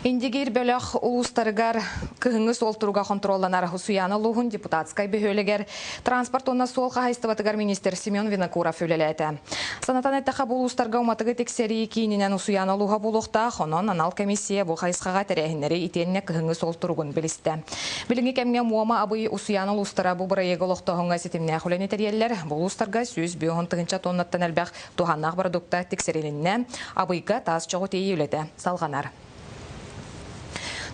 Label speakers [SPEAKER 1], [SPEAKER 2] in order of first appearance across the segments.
[SPEAKER 1] Индигиир бөлөх улуустарыгар кыһыҥҥы суол туруга хонтуруолланар. Усуйаана улууһун депутатскай бөһүөлэгэр транспорт уонна суол хаһаайыстыбатыгар министр Семен Винокуров үлэлээтэ. Санатан эттэххэ, бу улуустарга уматыгы тиксэрии киининэн Усуйаана улууһа буолуохтаах, онон анал комиссия бу хайысхаҕа тэрээһиннэри итиэннэ кыһыҥҥы суол туругун билистэ. Билиҥҥи кэмҥэ Муома, Абый, Усуйаана улуустара бу бырайыагы олохтооһуҥҥа ситимнээх үлэни тэрийэллэр. Бу улуустарга 150 тыһыынча тоннаттан элбэх туһааннаах бородуукта тиксэрилиннэ. Абыйга таас чоҕу тиэйии үлэтэ салҕанар.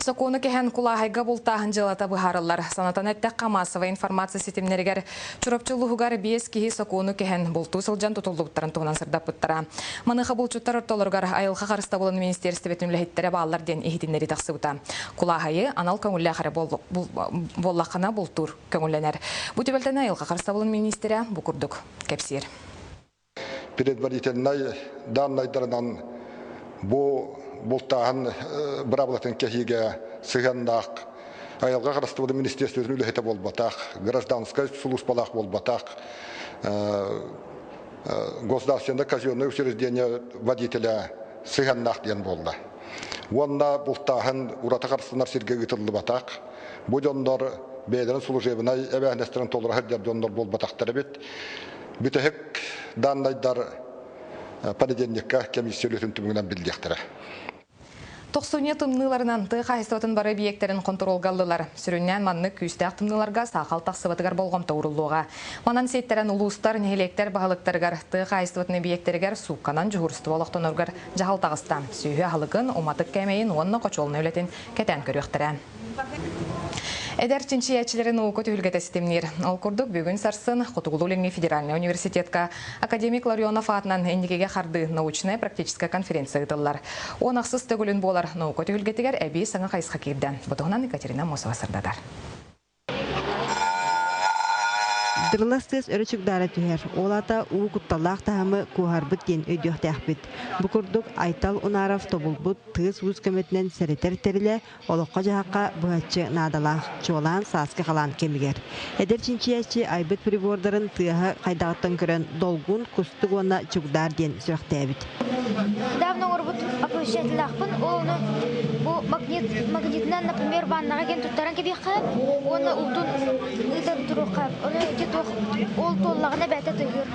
[SPEAKER 1] Сокуону кэһэн кулааһайга бултааһын дьыалата быһаарыллар. Санатан эттэххэ, массовай информация ситимнэригэр Чурапчы улууһугар биэс киһи сокуону кэһэн бултуу сылдьан тутуллубуттарын туһунан сырдаппыттара. Маныаха булчуттар ортолоругар айылҕа харыстабылын министиэристибэтин үлэһиттэрэ бааллар диэн иһитиннэрии тахсыбыта. Кулааһайы анал көҥүллээх эрэ буоллаххына бултуур көҥүллэнэр. Бу түбэлтэни айылҕа харыстабылын миниистирэ бу курдук кэпсиир.
[SPEAKER 2] Предварительнай даннайдарынан бу бултааһын быраабылатын кэһиигэ сыһыаннаах айылҕа харыстабылын министерствотын үлэһитэ буолбатах, гражданскай сулууспалаах буолбатах, государственное казенное учреждение водителя сыһыаннаах диэн буолла. Уонна бултааһын ураты харыстанар сиргэ ыытыллыбатах. Бу дьоннор бэйэлэрин служебнай эбээһинэстэрин толоро сылдьар дьоннор буолбатахтар эбит. Бүтэһик даннайдар понедельникка комиссия үлэтин түмүгүнэн биллиэхтэрэ.
[SPEAKER 1] Тохсунньу тымныыларынан тыа хаһаайыстыбатын бары объектарын хонтуруолга ыллылар. Сүрүннээн маннык күүстээх тымныыларга саахал тахсыбатыгар болҕомто ууруллуоҕа. Манан сиэттэрэн улуустар, нэһилиэктэр баһылыктарыгар тыа хаһаайыстыбатын объектэригэр суукканан дьуһуурустуба олохтоноругар дьаһал таҕыста. Сүөһү аһылыгын, уматык кээмэйин уонна хочуолунай үлэтин кэтээн көрүөхтэрэ. Эдэр чинчийээччилэри наука түһүлгэтэ ситимниир. Ол курдук, бүгүн сарсын Хотугулуу-Илиҥҥи федеральнай университетка академик Ларионов аатынан инникигэ хардыы научнай практическай конференция ыытыллар. Уон ахсыс төгүлүн буолар наука түһүлгэтигэр эбии саҥа хайысха киирдэ. Бу туһунан Екатерина Мосова сырдатар.
[SPEAKER 3] Дырылас тыас өрө чугдаара түһэр. Ол аата уу кутталлаах таһымы куоһарбыт диэн өйдүөхтээхпит. Бу курдук Айтал Унаров тобулбут тыас-уус көмөтүнэн сэрэтэр тэрилэ олоххо-дьаһахха быһаччы наадалаах, чуолаан сааскы халаан кэмигэр. Эдэр чинчийээччи айбыт прибордарын тыаһа хайдаҕыттан көрөн долгун, кустук уонна чугдаар диэн сүрэхтээбит.
[SPEAKER 4] Недавно оҥорбут оповещателлаахпын, ол ону бу магнит, магнитынан, например, ваннаҕа кэлэн туттаран кэбиэххэ уонна уутун ыытан туруохха. Ону ити туох ол туоллаҕына бэйэтэ тыаһыыр.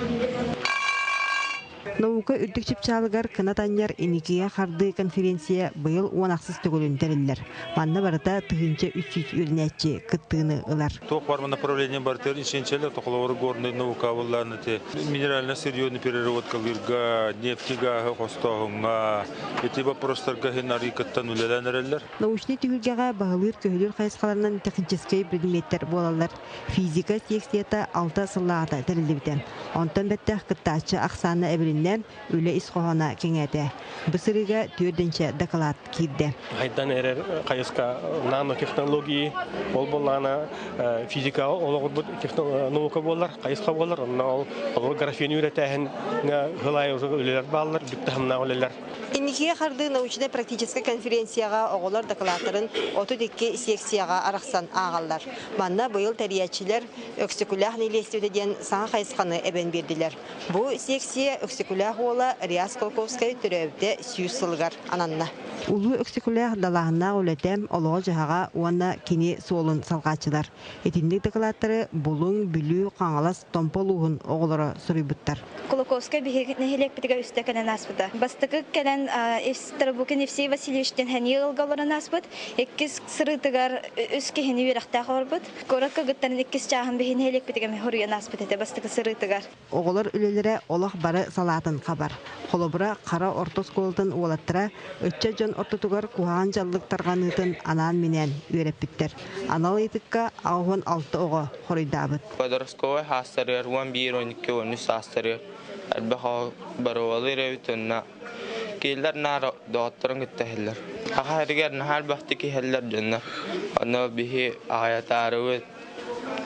[SPEAKER 3] Наука үрдүк чыпчаалыгар кынат анньар Иникигэ хардыы конференция быйыл уон ахсыс төгүлүн тэриллэр. Манна барыта 1300 үөрэнээччи кыттыыны ылар.
[SPEAKER 5] Туох бар направление барытыгар исенчелер тохоловор горный наука буллаан ити минеральное сырьены переработкалыырга, нефти гааһы хостооһуҥҥа ити вопростарга иһин арыйкыттан үлэлээн эрэллэр.
[SPEAKER 3] Научнай түһүлгэҕэ баһылыыр-көһүлүүр хайысхаларынан техническэй предметтэр буолаллар. Физика секцията алта сыллааҕыта тэриллибитэ. Онтон бэттэх кыттааччы ахсаана эбилиннэ, үлэ ис хоһооно кэҥээтэ. Бу сырыыга түөрдэнчэ дакылаат киирдэ.
[SPEAKER 6] Хайдан эрэр хайыска нанотехнологии, ол буоллаҕына физикаҕа олоҕурбут наука буолар, хайысха буолар. Онно ол холобур графены үөрэтээһин ылай үлэлэр бааллар, бүк таһымнаах үлэлэр.
[SPEAKER 3] Инникигэ хардыы научнай-практическай конференцияҕа оҕолор дакылааттарын 32 секцияҕа арахсан ааҕаллар. Манна быйыл тэрийээччилэр Өксөкүлээх нэһилиэстибэтэ диэн саҥа хайысханы эбэн биэрдилэр. Бу секция Өксөкүлээх уола Реас Колковскай төрөөбүтэ 100 сылыгар ананна. Улуу Өксөкүлээх далааһыннаах үлэтэ, олоҕо-дьаһаҕа уонна кини суолун салҕааччылар. Итинник дакылааттары Булуҥ, Бүлүү, Хаҥалас, Томпо улууһун оҕолоро суруйбуттар.
[SPEAKER 7] Кулаковскай биһиги нэһилиэкпитигэр үстэ кэлэн ааспыта. Бастакы кэлэн Тарабукин Евсей Васильевич диэн Хэнии ыалга олорон ааспыт. Иккис сырыытыгар үс киһини үөрэхтээх олорбут. Куоракка кыттан иккис чааһын биһи нэһилиэкпитигэр хоруйан ааспыт этэ бастакы сырыытыгар.
[SPEAKER 3] Оҕолор үлэлэрэ олох бары салаатын хабар. Холобура, Хара орто оскуолатын уолаттара ыччат дьон ортотугар куһаҕан дьаллык тарҕаныытын анаан-минээн үөрэппиттэр. Анал ыйытыкка 86 оҕо хоруйдаабыт.
[SPEAKER 8] Подростковай саастарыгар 11, 12, 13 саастарыгар элбэх оҕо боруобалыыр эбит уонна кинилэр наар доҕотторун кытта иһэллэр. Саха сиригэр наһаа элбэхтик иһэллэр дьоннор. Онно биһи аҕайатаарыбыт,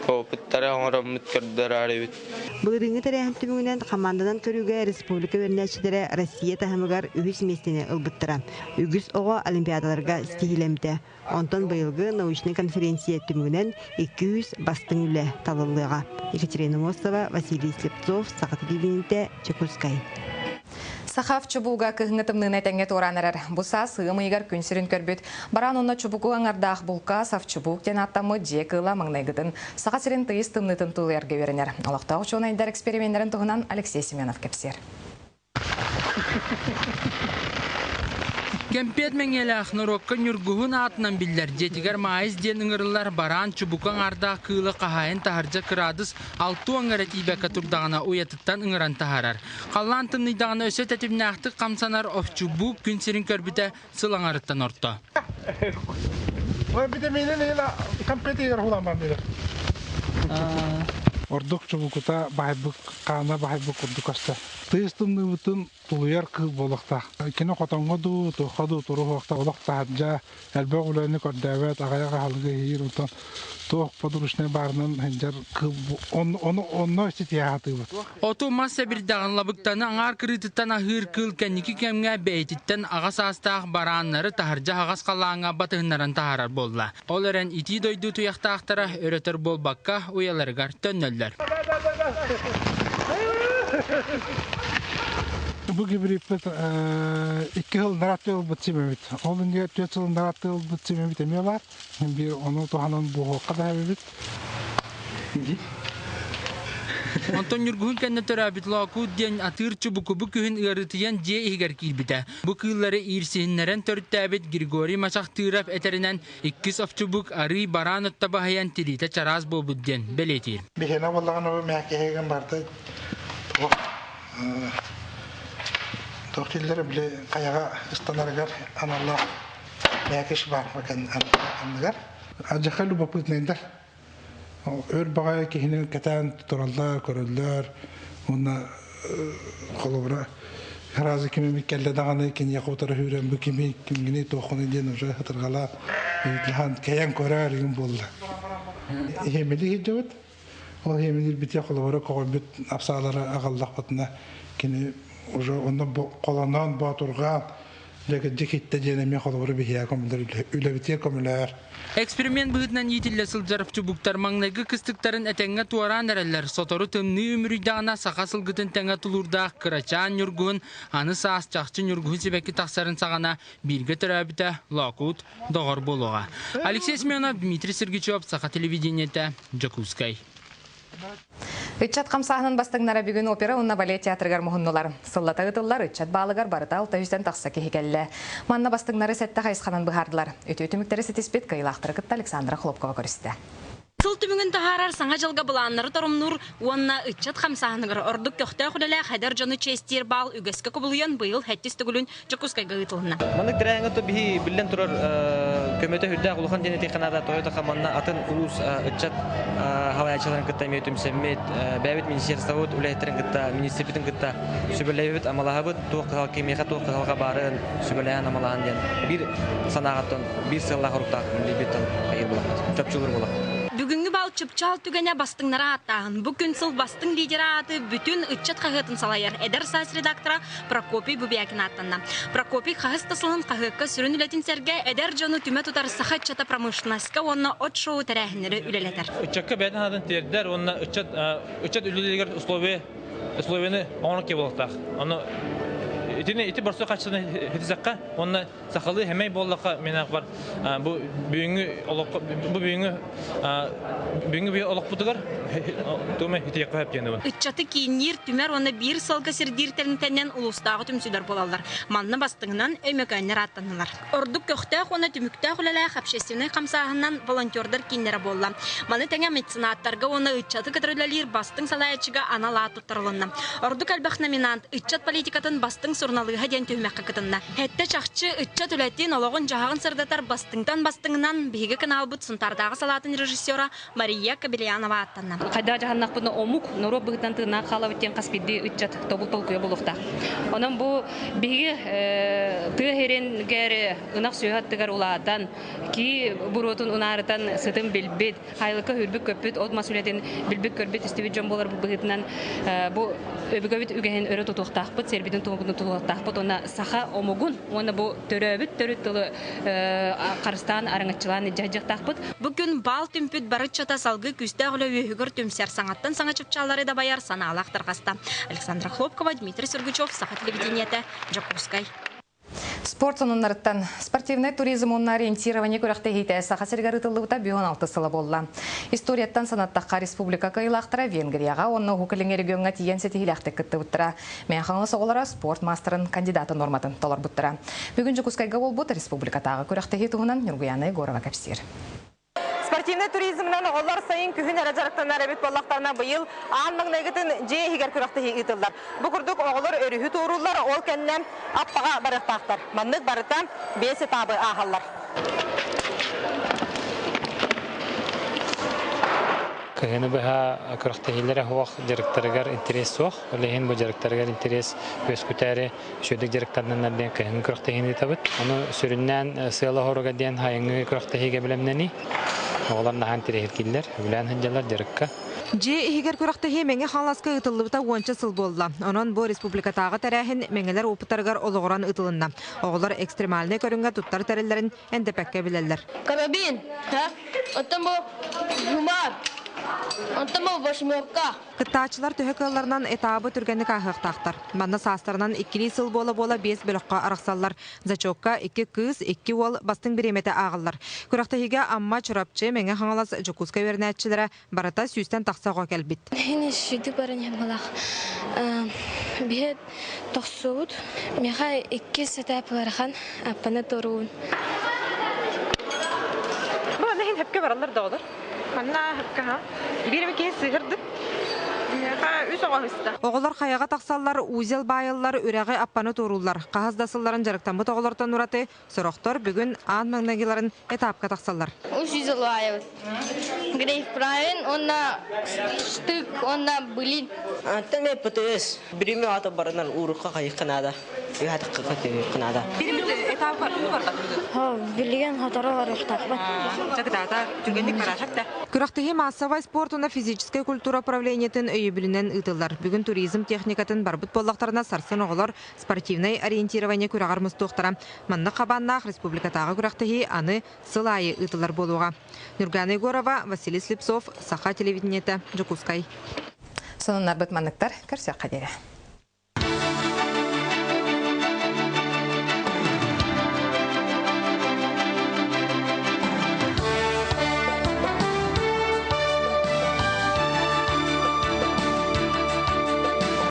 [SPEAKER 8] опыттары оҥороммут көрдөрөөрүбүт.
[SPEAKER 3] Былырыыҥҥы тэрээһин түмүгүнэн хамаанданан көрүүгэ республика үөрэнээччилэрэ Россия таһымыгар үһүс миэстэни ылбыттара. Үгүс оҕо олимпиадаларга ситиһиилэммитэ. Онтон быйылгы научнай конференция түмүгүнэн 200 бастыҥ үлэ талыллыаҕа. Екатерина Мостова, Василий Слепцов, Саха телевидениетэ, Чекускай.
[SPEAKER 1] Сахав чубууга кыһыҥҥы тымныыны этэҥҥэ туораан эрэр. Бу саас ыам ыйыгар күн сирин көрбүт бараан уонна чубуку аҥардаах булкаас Авчубук диэн ааттаммыт дьиэ кыыла маҥнайгытын Саха сирин тыйыс тымныытын тулуйарга үөрэнэр. Олохтоох учуонайдар эксперименнэрин туһунан Алексей Семенов кэпсиэр.
[SPEAKER 9] Кэмпиэт мэҥиэлээх норуокка Ньургуһун аатынан биллэр дьиэтигэр Маайыс диэн ыҥырыллар бараан чубуку аҥаардаах кыылы хаһаайын таһырдьа кыраадыс 60 эрэ тиийбэккэ турдаҕына уйатыттан ыҥыран таһаарар. Халлаан тымныйдаҕына өссө тэтимнээхтик хамсанар овчубуук күн сирин көрбүтэ сыл аҥарыттан орто.
[SPEAKER 10] Ордук чубукута баһайбыт хаана баһайбыт курдук көстөр. Тыйыс тымныыбытын тулуйар кыыл буолуохтаах. Кини хотоҥҥо дуу, туохха дуу туруһуохтаах олох таһырдьа элбэх үлэни көрдөөбөт, аҕыйах аһылыгы иһиир, онтон туох подручнай баарынан сылдьар кыыл ону онно ситиһэ сатыыбыт.
[SPEAKER 9] Оту мас сэбирдэҕин лабыктаны аҥаар кырыытыттан аһыыр кыыл кэнники кэмҥэ бэйэтиттэн аҕа саастаах барааннары таһырдьа аһаҕас халлааҥҥа батыһыннаран таһаарар буолла. Ол эрэн итии дойду туйахтаахтара өрөтөр буолбакка уйаларыгар төннөллөр.
[SPEAKER 10] Бу гибридпит икки сыл нарааттыы ылбыт симэбит. Ол иннигэр түөрт сыл нарааттыы ылбыт симэбит эмиэ баар. Биир ону туһанан буоһуохха да эбит.
[SPEAKER 9] Онтон Ньургуһун кэннэ төрөөбүт Лоокуут диэн атыыр чубукубу күһүн ыарытыйан дьиэ иһигэр киирбитэ. Бу кыыллары иирсиһиннэрэн төрүттээбит Григорий Мачахтыров этэринэн, иккис овчубук арыый бараан отто баһыйан тириитэ чараас буолбут диэн бэлиэтиир.
[SPEAKER 10] Биһиэнэ буоллаҕына мээкиһигин барда туох дииллэр били хайаҕа ыстанарыгар аналлаах мээкиш баар анныгар. Адьаха любопытнайдар Өр баҕайы киһини кэтээн тураллар, көрөллөр уонна холобура сразу ким эмит кэллэ даҕаны киниэхэ утары сүүрэн бу кими кимҥиний туоххунуй диэн уже хатырҕалаан ыйыталаһан кэйэн көрөр игин буолла. Иһимили сылдьыбыт. Ол иһимилирбитэ холобура көҕөрбүт апсаалары аҕаллахпытына кини уже онно холоноон боотурҕаан Дьэ киттэ диэн эмиэ холобуру биһиэхэ көмөлөр үлэбитигэр көмөлөөр.
[SPEAKER 9] Эксперимент быһыытынан иитиллэ сылдьар чубуктар маҥнайгы кыстыктарын этэҥҥэ туораан эрэллэр. Сотору тымныы үмүрүйдэҕинэ саха сылгытын тэҥэ тулуурдаах кырачаан ньургуһун аны саас чахчы ньургуһун сибэкки тахсарын саҕана бииргэ төрөөбүтэ Лоокуут доҕор буолуоҕа. Алексей Семенов, Дмитрий Сергучев, Саха телевидениетэ, Дьокуускай.
[SPEAKER 1] Ыччат хамсааһынын бастыҥнара бүгүн опера уонна балет театрыгар муһуннулар. Сыллата ыытыллар ыччат баалыгар барыта 600-тэн тахса киһи кэллэ. Манна бастыҥнары сэттэ хайысханан быһаардылар. Үтүө түмүктэри ситиспит кыайыылаахтары кытта Александра Хлопкова көрүстэ.
[SPEAKER 11] Сыл түмүгүн таһаарар саҥа дьылга былааннары торумнуур уонна ыччат хамсааһыныгар ордук көхтөөх үлэлээх эдэр дьону чиэстиир баал үгэскэ кубулуйан быйыл сэттис төгүлүн Дьокуускайга ыытылынна.
[SPEAKER 12] Маннык тэрээһиҥҥэ то биһи биллэн турар көмөтө үрдээх улахан диэн этиэххэ наада. Тоойо манна атын улуус ыччат халайааччыларын кытта эмиэ түмсэммит, бэйэбит министерствобыт үлэһиттэрин кытта, министрбитин кытта сүбэлэһэбит, амалаһабыт, туох кыһалҕа кимиэхэ туох кыһалҕа баарын сүбэлэһэн амалаһан диэн биир санааҕыттан, биир сыаллаах оруктаах үлэлиирбиттэн хайыр буолахпыт, чопчулуур буолахпыт.
[SPEAKER 11] Бүгүҥҥү бал чыпчаал түгэнэ бастыҥнара ааттааһын. Бу күн сыл бастыҥ лидера ааты бүтүн ыччат хаһыатын салайар эдэр саас редактора Прокопий Бубякин ааттанна. Прокопий хаһыс да сылын хаһыакка сүрүн үлэтин сэргэ эдэр дьону түмэ тутар саха ыччата промышленноска уонна от шоу тэрээһиннэри үлэлэтэр.
[SPEAKER 13] Ыччакка бэйэтин санаатын тиэрдэр уонна ыччат ыччат үлэлииригэр условия условияны оҥорон киэ буолуохтаах. Ону итини ити борсук хаччыны хитисэххэ уонна сахалыы хэмэй буоллахха мен бар бу бүгүҥҥү олоххо бу бүгүҥҥү бүгүҥҥү бу олохпутугар тума итиэххэ сөп диэн
[SPEAKER 11] Ыччаты киинниир, түмэр уонна биир сылга сирдиир тэрилтэнэн улуустааҕы түмсүүлэр буолаллар. Манна бастыҥынан Өймөкөөннөр ааттаннылар. Ордук көхтөөх уонна түмүктээх үлэлээх общественнай хамсааһынынан волонтердар кииннэрэ буолла. Маны тэҥэ меценаттарга уонна ыччаты кытары үлэлиир бастыҥ салайааччыга анал аат туттарылынна. Ордук элбэх номинант ыччат политикатын бастыҥ суруналыыһа диэн түһүмэххэ кытынна. Сэттэ чахчы ыччат үлэтин, олоҕун-дьаһаҕын сырдатар бастыҥтан бастыҥынан биһиги каналбыт Сунтаардааҕы салаатын режиссера Мария Кобельянова ааттанна.
[SPEAKER 14] Хайдах дьаһаннахпытына омук, норуот быһыытынан тыыннаах хаалабыт диэн хас биирдии ыччат тобул толкуйа буолуохтаах. Онон бу биһиги тыа сиригэр ынах сүөһү аттыгар улаатан, кии буруотун унаарытан сытын билбит, Хайылыкка үрбүт-көппүт, от-мас үлэтин билбит-көрбүт, истибит дьон буоларбыт быһыытынан бу өбүгэбит үгэһин өрө тутуохтаахпыт, сиэрбитин-туоммутун тутуохтаахпыт. дьулуһуохтаахпыт уонна саха омугун уонна бу төрөөбүт төрүт тылы харыстаан араҥаччылаан илдьэ сылдьыахтаахпыт.
[SPEAKER 11] Бу күн баал түмпүт бары ыччата салгыы күүстээх үлэ үөһүгэр түмсэр, саҥаттан саҥа чыпчааллары дабайар санаалаах тарҕаста. Александра Хлопкова, Дмитрий Сергучев, Саха телевидениетэ, Дьокуускай.
[SPEAKER 1] Спорт сонуннарыттан спортивнай туризм уонна ориентирование күрэхтэһиитэ Саха сиригэр ыытыллыбыта 56 сыла буолла. Историяттан санаттахха республика кыайыылаахтара Венгрияҕа уонна Уһук Илиҥҥи региоҥҥа тиийэн ситиһиилээхтик кыттыбыттара. Мэҥэ Хаҥалас оҕолоро спорт маастарын кандидата нуорматын толорбуттара. Бүгүн Дьокуускайга буолбут республикатааҕы күрэхтэһии туһунан Ньургуйаана Егорова кэпсиир.
[SPEAKER 3] Спортивнай туризмынан оҕолор сайын күһүн эрэ дьарыктанар эбит буоллахтарына быйыл аан маҥнайгытын дьиэ иһигэр күрэхтэһии ыытыллар. Бу курдук оҕолор өрүһү туорууллар, ол кэннэ аппаҕа барыахтаахтар. Маннык барыта биэс этабы ааһаллар.
[SPEAKER 15] Кыһыны быһа күрэхтэһиилэрэ суох дьарыктарыгар интэриэс суох. Ол иһин бу дьарыктарыгар интэриэс үөскүтээри үчүгэйдик дьарыктаннаннар диэн кыһыҥҥы күрэхтэһиини ыытабыт. Ону сүрүннээн сыала-соруга диэн сайыҥҥы күрэхтэһиигэ бэлэмнэнии. Оҕолор наһаа интэриэһиргииллэр, сөбүлээн сылдьаллар дьарыкка.
[SPEAKER 3] Дьиэ иһигэр күрэхтэһии Мэҥэ Хаҥаласка ыытыллыбыта уонча сыл буолла. Онон бу республикатааҕы тэрээһин мэҥэлэр опыттарыгар олоҕуран ыытылынна. Оҕолор экстремальнай көрүҥҥэ туттар тэриллэрин эндэпэккэ билэллэр.
[SPEAKER 16] Карабин, оттон бу жумар, оттон бу восьмерка.
[SPEAKER 3] Кыттааччылар төһө кыалларынан этабы түргэнник ааһыахтаахтар. Манна саастарынан иккилии сыл буола-буола биэс бөлөххө арахсаллар. Зачекка икки кыыс, икки уол бастыҥ бириэмэтэ ааҕыллар. Күрэхтэһиигэ Амма, Чурапчы, Мэҥэ Хаҥалас, Дьокуускай үөрэнээччилэрэ барыта сүүстэн тахса оҕо кэлбит.
[SPEAKER 7] Мин сүйдүк баран иһэн биһи тохсубут. Миэхэ иккис этап ыарахан, аппаны туоруун.
[SPEAKER 17] Бу аны иһин хөпкө бараллар да оҕолор. Манна хапкаха биир киһи сыһырдык. Үс оҕо ыста.
[SPEAKER 3] Оҕолор хайаҕа тахсаллар, узел баайаллар, үрэҕи аппаны туорууллар. Хаһыс да сылларын дьарыктаммыт оҕолортон ураты сорохтор бүгүн аан маҥнайгыларын этапка тахсаллар.
[SPEAKER 16] Үс узел баайабыт. Грейв правин, онна штык, онна блин.
[SPEAKER 18] Антон ПТС. Бириме ата баранар урукка хайыкка наада.
[SPEAKER 7] Билигин хоторо барыахтаахпын.
[SPEAKER 3] Күрэхтэһии маассабай спорт уонна физическэй культура управлениетын өйөбүлүнэн ыытыллар. Бүгүн туризм техникатын барбыт буоллахтарына сарсын оҕолор спортивнай ориентирование күрэҕэр мустуохтара. Маннык хабааннаах республикатааҕы күрэхтэһии аны сыл аайы ыытыллар буолуоҕа. Нюргана Егорова, Василий Слепцов, Саха телевидениетэ, Дьокуускай.
[SPEAKER 1] Сонуннарбыт манныктар көрсүөххэ диэри.